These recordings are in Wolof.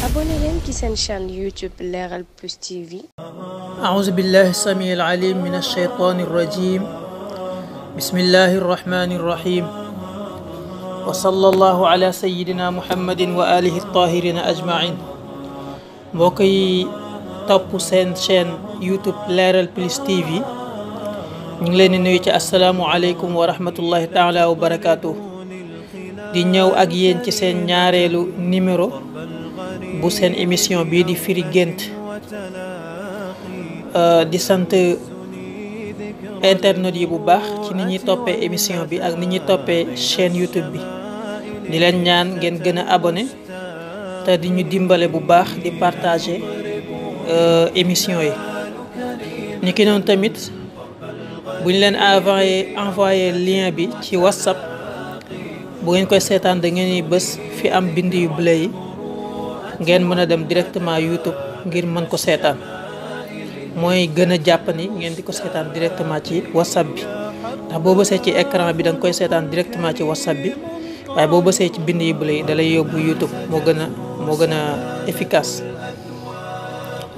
abonné leen ci seen chaîne YouTube Leral Plus TV. أعوذ بالله السميع العليم من الشيطان الرجيم بسم الله الرحمن الرحيم وصلى الله على سيدنا محمد وآله الطاهرين أجمعين. mbokk yi topp seen chaîne YouTube Leral Plus TV ñu ngi leen di nuyu ci asalaamualeykum wa rahmatullahi taala wa barakaatu. di ñëw ak yéen ci seen ñaareelu numéro bu seen émission bii di firi gént. di sant internet yi bu baax ci ni ñuy toppee émission bi ak ni ñuy toppee chaîne YouTube bi. di leen ñaan ngeen gën a abonné te di ñu dimbale bu baax di partager émission yi. ni ki noonu tamit bu ñu leen envoyé lien bi ci WhatsApp bu ngeen koy seetaan da ngeen di bës fi am bind yu bleu yi ngeen mën a dem directement YouTube ngir mën ko seetaan. mooy gën a jàpp ni ngeen di ko seetaan directement ci WhatsApp bi ndax boo bësee ci écran bi da nga koy seetaan directement ci WhatsApp bi waaye boo bësee ci bind yi bu lay da lay yóbbu YouTube moo gën a efficace.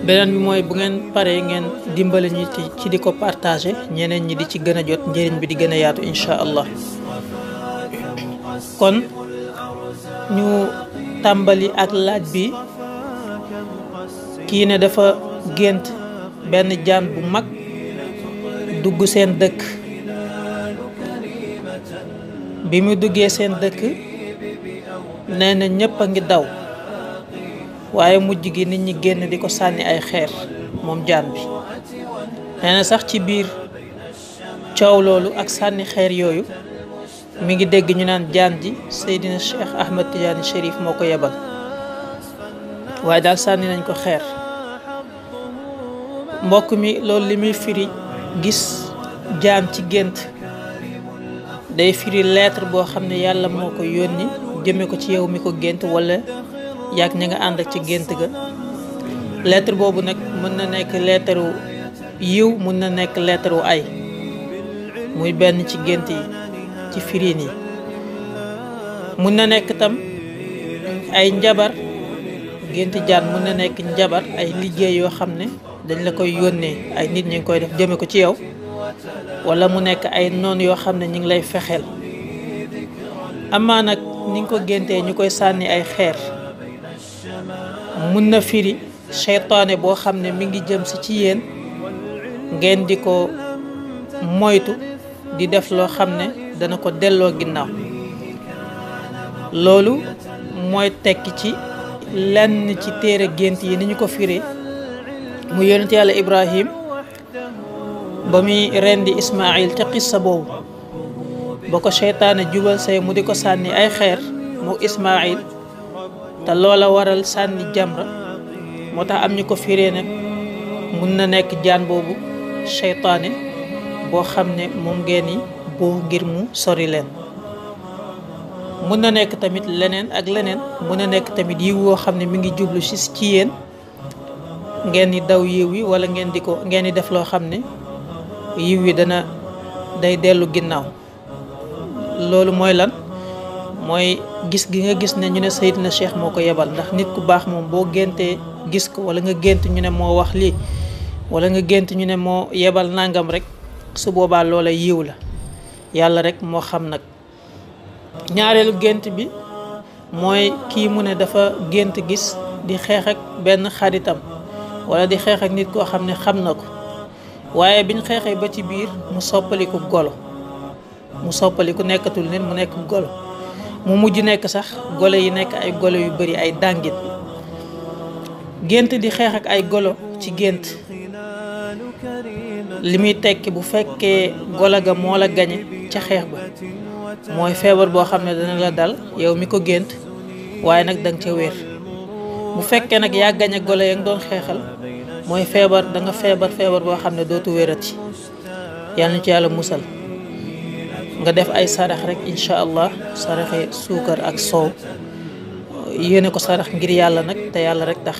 beneen bi mooy bu ngeen paree ngeen dimbale ñi ci di ko partager ñeneen ñi di ci gën a jot njëriñ bi di gën a yaatu incha allah. kon ñu tàmbali ak laaj bi. kii ne dafa gént benn jaan bu mag dugg seen dëkk. bi mu duggee seen dëkk nee na ñëpp a ngi daw waaye mujj gi nit ñi génn di ko sànni ay xeer moom jaan bi. nee na sax ci biir coow loolu ak sànni xeer yooyu mi ngi dégg ñu naan jaan ji Seydina Cheikh Ahmed Tidiane Chérif moo ko yebal waaye daal sànni nañ ko xeer. mbokk mi loolu li muy firi gis jaan ci gént day firi lettre boo xam ne yàlla moo ko yónni jëme ko ci yow mi ko gént wala yàgg ña nga ànd ak ci gént ga. lettre boobu nag mën na nekk lettre yiw mën na nekk lettre wu ay muy benn ci gént yi ci firiin yi. mën na nekk tam ay njabar gént jaan mën na nekk njabar ay liggéey yoo xam ne dañ la koy yónnee ay nit ñi ngi koy def jëme ko ci yow wala mu nekk ay noon yoo xam ne ñu ngi lay fexeel. amaa nag ni nga ko géntee ñu koy sànni ay xeer mun na firi seytaane boo xam ne mi ngi jëm si ci yéen ngeen di ko moytu di def loo xam ne dana ko delloo ginnaaw. loolu mooy tekki ci lenn ci téere gént yi ni ñu ko firee. mu yonent yàlla Ibrahim ba muy rendi Ismaïl ca xissa boobu ba ko seytaane jubal say mu di ko sànni ay xeer mu Ismaïl te loola waral sànni jamra moo tax am ñu ko firee ne mun na nekk jaan boobu seytaane boo xam ne moom ngeen yi boo ngir mu sori leen. mun na nekk tamit leneen ak leneen mun na nekk tamit yiw woo xam ne mi ngi jublu ci yéen ngeen di daw yiw wi wala ngeen di def loo xam ne yiw wi day dellu ginnaaw. loolu mooy lan mooy gis gi nga gis ne ñu ne Seydina Cheikh moo ko yebal ndax nit ku baax moom boo géntee gis ko wala nga gént ñu ne moo wax lii wala nga gént ñu ne moo yebal nangam rek su boobaa loola yiw la yàlla rek moo xam nag. ñaareelu gént bi mooy kii mu ne dafa gént gis di xeex ak benn xaritam wala di xeex ak nit koo xam ne xam na ko waaye biñ xeexee ba ci biir mu soppaliku golo mu soppaliku nekkatul nit mu nekk golo mu mujj nekk sax golo yi nekk ay golo yu bari ay dàngit. gént di xeex ak ay golo ci gént li muy tekki bu fekkee golo ga moo la gañe ca xeex ba mooy feebar boo xam ne dana la dal yow mi ko gént waaye nag danga ca wér. bu fekkee nag yaa gañe golo ya nga doon xeexal mooy feebar danga feebar boo xam ne dootu wérati yàlla na ci yàlla musal. nga def ay sarax rek incha allah saraxe suukar ak soow yéene ko sarax ngir yàlla nag te yàlla rek tax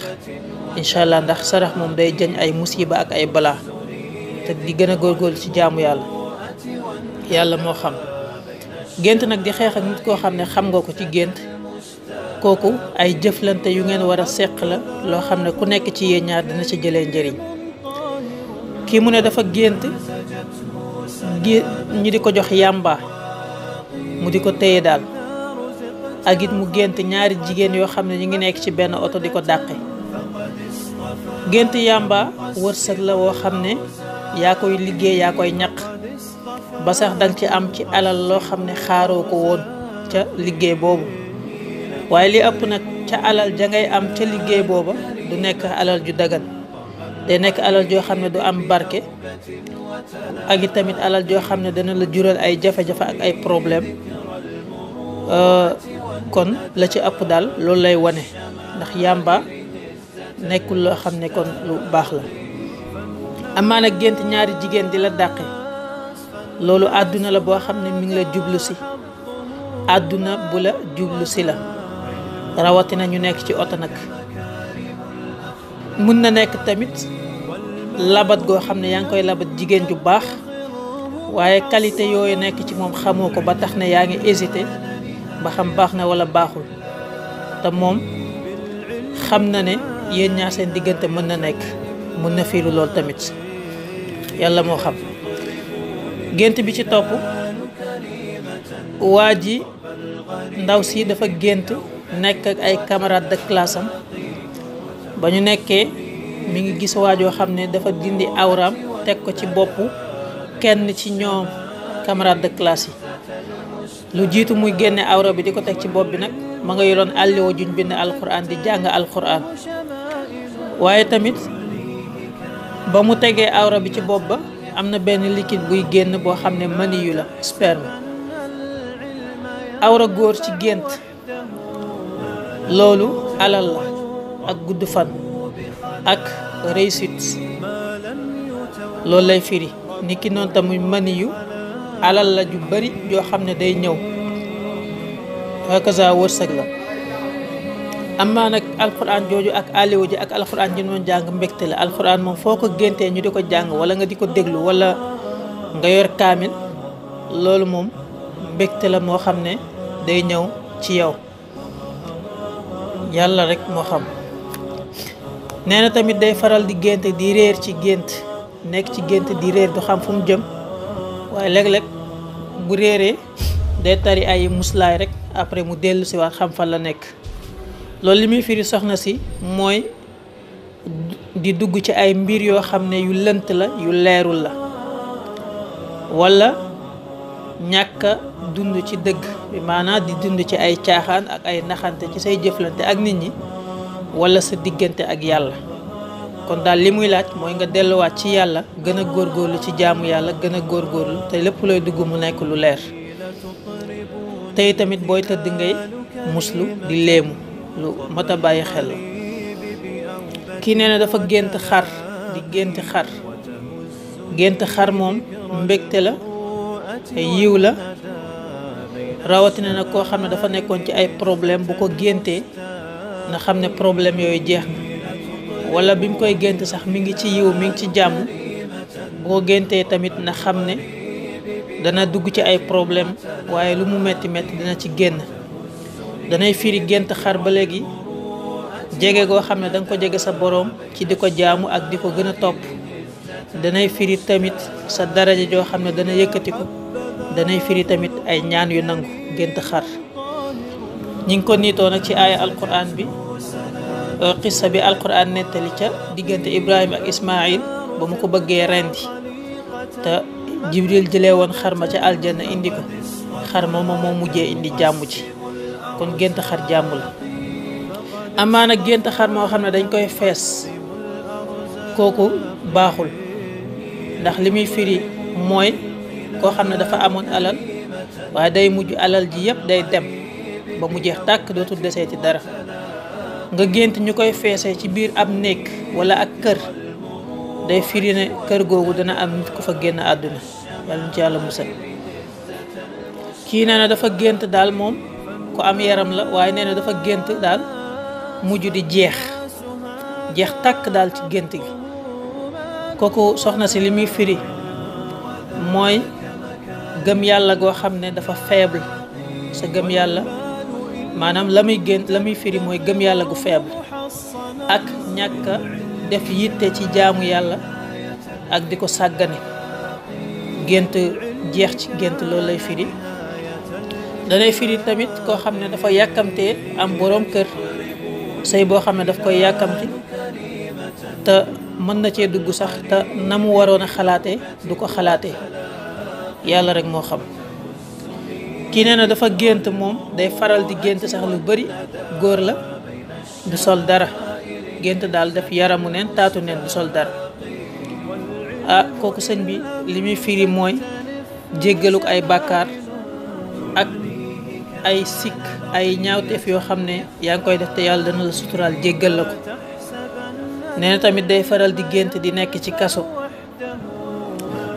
incha allah, ndax sarax moom day jañ ay musiba ak ay balaa te di gën a góorgóorlu ci jaamu yàlla moo xam. gént nag di xeex ak nit koo xam ne xam nga ko ci gént, kooku ay jëflante yu ngeen war a seq la loo xam ne ku nekk ci yéen ñaar dina ci jëlee njëriñ. kii mu ne dafa gént ñu di ko jox yàmba mu di ko téye daal, ak it mu gént ñaari jigéen yoo xam ne ñu ngi nekk ci benn oto di ko dàqe. gént yàmba wërsëg la woo xam ne yaa koy liggéey, yaa koy ñaq ba sax danga ci am ci alal loo xam ne xaaroo ko woon ca liggéey boobu. waaye li ëpp nag ca alal ja ngay am ca liggéey booba du nekk alal ju dagan, day nekk alal joo xam ne du am barke, ak it tamit alal joo xam ne dana la jural ay jafe-jafe ak ay problème. kon la ci ëpp daal loolu lay wane, ndax yàmba nekkul loo xam ne kon lu baax la. amaa nag gént ñaari jigéen di la dàqe, loolu àdduna la boo xam ne mi ngi la jublu si, àdduna bu la jublu si la, rawatina ñu nekk ci oto nag. mun na nekk tamit labat goo xam ne yaa ngi koy labat jigéen ju baax, waaye qualité yooyu nekk ci moom xamoo ko ba tax ne yaa ngi hésité ba xam baax na wala baaxul, te moom xam na ne yéen ñaar seen diggante mën na nekk, mën na fiiru lool tamit, yàlla moo xam. gént bi ci topp, waa ji ndaw si dafa gént nekk ak ay camarade de classe am, ba ñu nekkee mi ngi gis waajoo xam ne dafa dindi awraam teg ko ci boppu kenn ci ñoom camarade de classe yi. lu jiitu muy génne awra bi di ko teg ci bopp bi nag ma nga yoroon àlliwoo juñ bind alquran di jàng alquran, waaye tamit ba mu tegee awra bi ci bopp ba am na benn liquide buy génn boo xam ne maniyu la, sperme. awra góor ci gént loolu alal la ak gudd fan ak réussite, loolu lay firi. niki noonu tamit maniyu alal la ju bari joo xam ne day ñëw, hakaza wërsëg la. amaa nag alquran jooju ak aliwo ji ak alquran ji noonu jàng mbégte la. alquran moom foo ko géntee ñu di ko jàng wala nga di ko déglu wala nga yor kaamil, loolu moom mbégte la moo xam ne day ñëw ci yow, yàlla rek moo xam. nee na tamit day faral di gént di réer ci gént, nekk ci gént di réer du xam fu mu jëm, waaye léeg-léeg bu réeree day tari ay muslaay rek après mu dellu si waat xam fan la nekk. loolu li muy firi soxna si mooy di dugg ci ay mbir yoo xam ne yu lënt la, yu leerul la, wala ñàkk a dund ci dëgg bi, maanaam di dund ci ay caaxaan ak ay naxante ci say jëflante ak nit ñi wala sa diggante ak yàlla. kon daal li muy laaj mooy nga delluwaat ci yàlla, gën a góorgóorlu ci jaamu yàlla, gën a góorgóorlu te lépp looy dugg mu nekk lu leer. tey tamit booy tëdd ngay muslu di léemu, lu mat a bàyyi xel la. kii nee na dafa gént xar, di gént xar. gént xar moom mbégte la, te yiw la, rawatina nag koo xam ne dafa nekkoon ci ay problème, bu ko géntee na xam ne problème yooyu jeex na, wala bi mu koy gént sax mi ngi ci yiw, mi ngi ci jàmm. bu ko géntee tamit na xam ne dana dugg ci ay problème, waaye lu mu metti metti dina ci génn. danay firi gént xar ba léegi jege goo xam ne danga ko jege sa boroom ci di ko jaamu ak di ko gën a topp. danay firi tamit sa daraja joo xam ne dana yëkkati ko. danay firi tamit ay ñaan yu nangu gént xar. ñi ngi ko niitoo nag ci aaya alquran bi, qissa bi alquran nettali ca diggante Ibrahima ak Ismaïl ba mu ko bëggee rendi te Jibril jëlee woon xar ma ca aljanna indi ko. xar ma moo mujjee indi jàmm ci, kon gént xar jàmm la. amaa nag gént xar moo xam ne dañ koy fees, kooku baaxul, ndax li muy firi mooy koo xam ne dafa amoon alal waaye day mujj alal ji yëpp day dem ba mu jeex tàkk, dootul deseeti dara. nga gént ñu koy feesee ci biir ab néeg wala ak kër, day firi ne kër googu dana am nit ku fa génn àdduna, yàlla ñu ci yàlla musal. kii nee na dafa gént daal, moom ku am yaram la, waaye nee na dafa gént daal mujj di jeex. jeex tàkk daal ci gént gi. kooku soxna si li muy firi mooy gëm yàlla goo xam ne dafa faible. sa gëm yàlla maanaam la muy gént la muy firi mooy gëm yàlla gu faible ak ñàkk a def yitte ci jaamu yàlla ak di ko sàggane. gént jeex ci gént loolu lay firi. danay firi tamit koo xam ne dafa yàkkamtee am boroom kër, sëy boo xam ne daf koy yàkkamti te mën na cee dugg sax te na mu waroon a xalaatee du ko xalaatee, yàlla rek moo xam. kii nee na dafa gént moom day faral di gént sax lu bari, góor la du sol dara, gént daal def yaramu neen taatu neen du sol dara. kooku sëñ bi li muy firi mooy jéggaluk ay bàkkaar ak ay sikk ay ñaawteef yoo xam ne yaa ngi koy def te yàlla dana la suturaal jéggal la ko. nee na tamit day faral di gént di nekk ci kaso.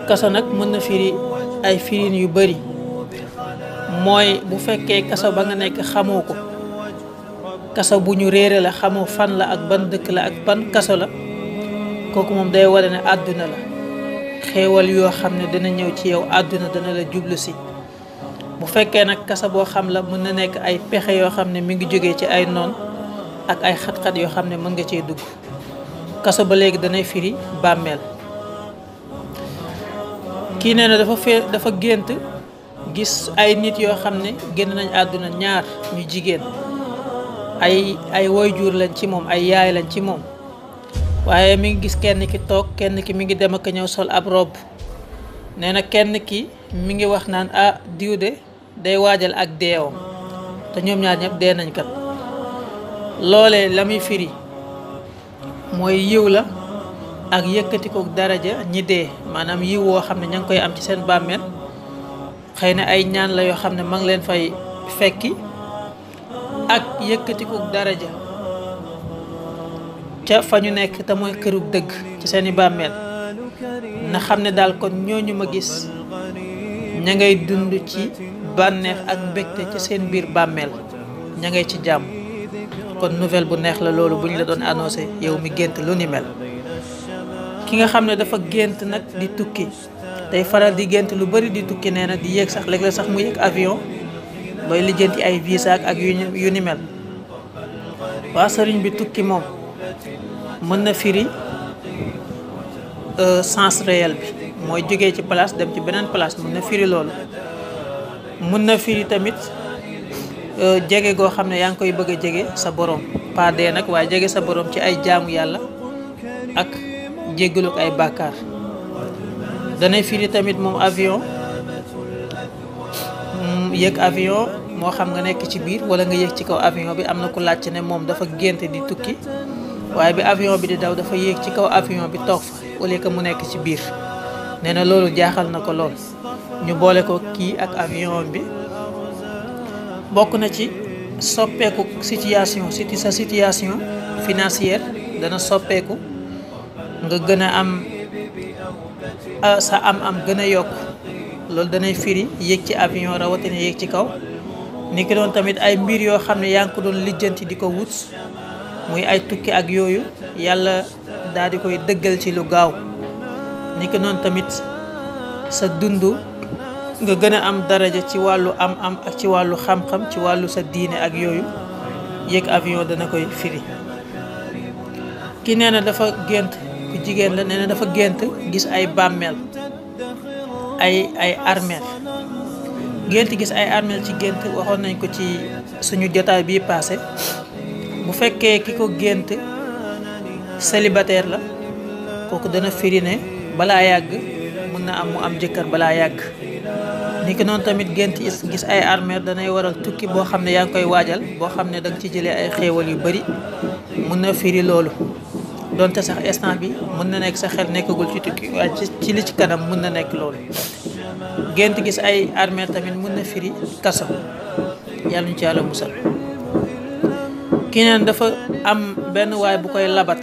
kaso nag mën na firi ay firin yu bari, mooy bu fekkee kaso ba nga nekk xamoo ko, kaso bu ñu réere la, xamoo fan la ak ban dëkk la ak ban kaso la, kooku moom day wane ne àdduna la. xéewal yoo xam ne dana ñëw ci yow àdduna dana la jublu si. bu fekkee nag kaso boo xam la mën na nekk ay pexe yoo xam ne mi ngi jógee ci ay noon ak ay xat-xat yoo xam ne mën nga cee dugg. kaso ba léegi danay firi bàmmeel. kii nee na dafa gént gis ay nit yoo xam ne génn nañ àdduna, ñaar ñu jigéen, ay waajur lañ ci moom, ay yaay lañ ci moom, waaye mi ngi gis kenn ki toog, kenn ki mi ngi dem ak ñëw sol ab robe. nee na kenn ki mi ngi wax naan diw de day waajal ak deewam, te ñoom ñaar ñëpp dee nañ kat. loolee la muy firi mooy yiw la ak yëkkatikook daraja ñi dee, maanaam yiw woo xam ne ña ngi koy am ci seen bàmmeel. xëy na ay ñaan la yoo xam ne ma ngi leen fay fekki, ak yëkkatikook daraja ca fa ñu nekk te mooy kërug dëgg ci seeni bàmmeel. na xam ne daal kon ñooñu ma gis ña ngay dund ci bànneex ak mbégte ci seen biir bàmmeel, ña ngay ci jàmm. kon nouvelle bu neex la loolu bu ñu la doon annoncé yow mi gént lu ni mel. ki nga xam ne dafa gént nag di tukki, tey faral di gént lu bari di tukki, nee na di yéeg sax léeg-léeg sax mu yéeg avion bay lijjanti ay visa ak yu ni mel. waa sëriñ bi tukki moom mën na firi sens réel bi, mooy jógee ci place dem ci beneen place, mën na firi loolu. mën na firi tamit jege goo xam ne yaa ngi koy bëgg a jege sa borom, pas dee nag waaye jege sa borom ci ay jaamu yàlla ak jéggaluk ay bàkkaar. danay firi tamit moom avion, yéeg avion, moo xam nga nekk ci biir wala nga yéeg ci kaw avion bi. am na ku laajte ne moom dafa gént di tukki, waaye bi avion bi di daw dafa yéeg ci kaw avion bi toog fa au lieu que mu nekk ci biir. nee na loolu jaaxal na ko lool. ñu boole ko kii ak avion bi. bokk na ci soppeeku situation, sa situation financière dana soppeeku, nga gën a am sa am gën a yokk. loolu danay firi yéeg ci avion, rawatina yéeg ci kaw. ni ki doon tamit ay mbir yoo xam ne yaa ngi ko doon lijjanti di ko wut, muy ay tukki ak yooyu, yàlla daal di koy dëggal ci lu gaaw. ni ki noonu tamit sa dund nga gën a am daraja ci wàllu am ak ci wàllu xam-xam, ci wàllu sa diine ak yooyu, yéeg avion dana koy firi. ki nee na dafa gént, ku jigéen la, nee na dafa gént gis ay bàmmeel, ay armeel. gént gis ay armeel ci gént waxoon nañ ko ci suñu jotaay bii passé. bu fekkee ki ko gént célibataire la, kooku dana firi ne balaa yàgg mën na am mu am jëkkër balaa yàgg. ni ki noonu tamit gént gis ay armeel danay waral tukki boo xam ne yaa ngi koy waajal, boo xam ne danga ci jëlee ay xéewal yu bari, mën na firi loolu. donte sax instant bi mën na nekk sa xel nekkagul ci tukki, waaye ci li ci kanam mën na nekk loolu. gént gis ay armeel tamit mën na firi kaso, yàlla ñu ci yàlla musal. ki neen dafa am benn waay bu koy labat,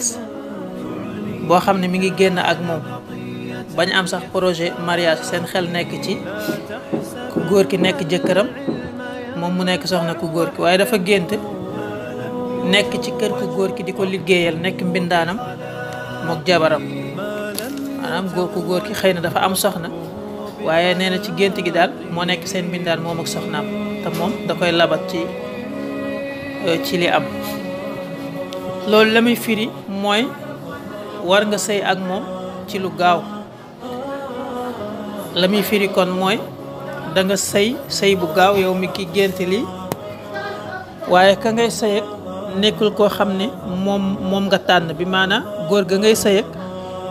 boo xam ne mi ngi génn ak moom, bañ am sax projet mariage, seen xel nekk ci ku góor ki nekk jëkkëram, moom mu nekk soxna ku góor ki. waaye dafa gént nekk ci kër ku góor ki di ko liggéeyal nekk mbindaanam mook jabaram maanaam ku góor ki xëy na dafa am soxna waaye nee na ci gént gi daal moo nekk seen mbindaan moom ak soxnaam te moom da koy labat ci li am. loolu la muy firi mooy war nga sëy ak moom ci lu gaaw. la muy firi kon mooy da nga sëy bu gaaw yow mi ki gént lii waaye ka ngay sëy ak nekkul koo xam ne moom nga tànn bi maanaam góor ga ngay sëy ak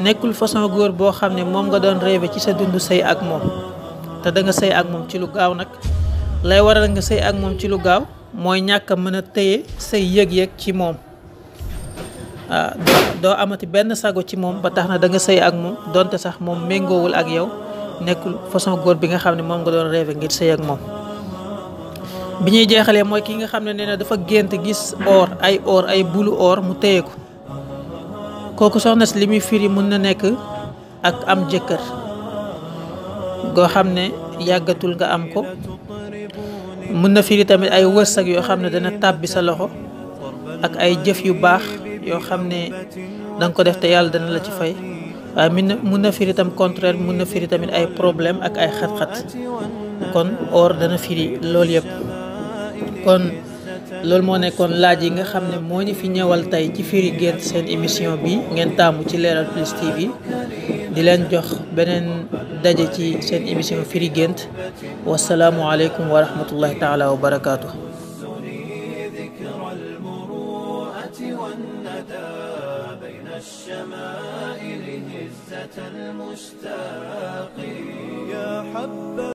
nekkul façon góor boo xam ne moom nga doon rêvé ci sa dundu sëy ak moom te da nga sëy ak moom ci lu gaaw nag lay waral nga sëy ak moom ci lu gaaw mooy ñàkk a mën a téye say yëg-yëg ci moom waaw doo amati benn sago ci moom ba tax na da nga sëy ak moom donte sax moom méngoowul ak yow nekkul façon góor bi nga xam ne moom nga doon rêvé ngir sëy ak moom. bi ñuy jeexalee mooy ki nga xam ne nee na dafa gént gis or ay bulu or mu téye ko kooku soxna si li muy firi mun na nekk ak am jëkkër goo xam ne yàggatul nga am ko. mun na firi tamit ay wërsëg yoo xam ne dana tàbbi sa loxo ak ay jëf yu baax yoo xam ne danga ko def te yàlla dana la ci fay waaye mun na firi tam contraire mun na firi tamit ay problème ak ay xat-xat kon or dana firi loolu yëpp. kon loolu moo nekkoon laaj yi nga xam ne moo ñu fi ñëwal tey ci firi gént seen émission bi ngeen taamu ci Leral Plus TV di leen jox beneen daje ci seen émission firi gént wasalaamu aleykum wa rahmatullahi taala wa barakaatu. بين الشمائل هزة المشتاق